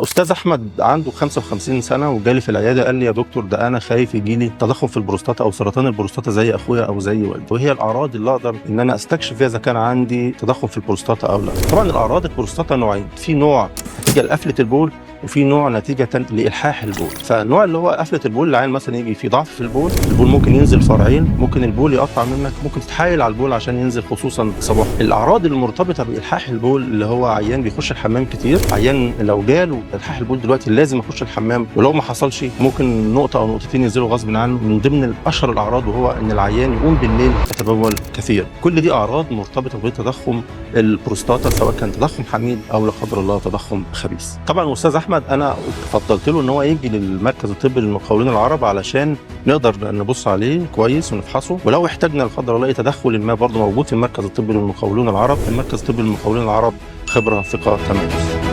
استاذ احمد عنده 55 سنة وجالي في العياده، قال لي يا دكتور ده انا خايف يجي لي تضخم في البروستاتا او سرطان البروستاتا زي اخويا او زي والدي، وهي الاعراض اللي اقدر ان انا استكشف فيها اذا كان عندي تضخم في البروستاتا او لا. طبعا الاعراض البروستاتا نوعين، في نوع نتيجة لقفله البول وفي نوع نتيجة لالحاح البول. فالنوع اللي هو قفله البول، العيان مثلا يجي في ضعف في البول، البول ممكن ينزل فرعين، ممكن البول يقطع منك، ممكن تتحايل على البول عشان ينزل خصوصا صباح. الاعراض المرتبطة بالحاح البول اللي هو عيان بيخش الحمام كتير، عيان لو جاله الحاح البول دلوقتي لازم يخش الحمام، ولو ما حصلش ممكن نقطة او نقطتين ينزلوا غصب عنه. من ضمن اشهر الاعراض وهو ان العيان يقوم بالليل يتبول كثير. كل دي اعراض مرتبطة بتضخم البروستاتا، سواء كان تضخم حميد او لا قدر الله تضخم خبيث. طبعا استاذ احمد انا فضلت له ان هو يجي للمركز الطبي للمقاولين العرب علشان نقدر نبص عليه كويس ونفحصه، ولو احتاجنا لا قدر الله تدخل ما برضه موجود في المركز الطبي للمقاولون العرب. المركز الطبي للمقاولين العرب، خبره، ثقه، تميز.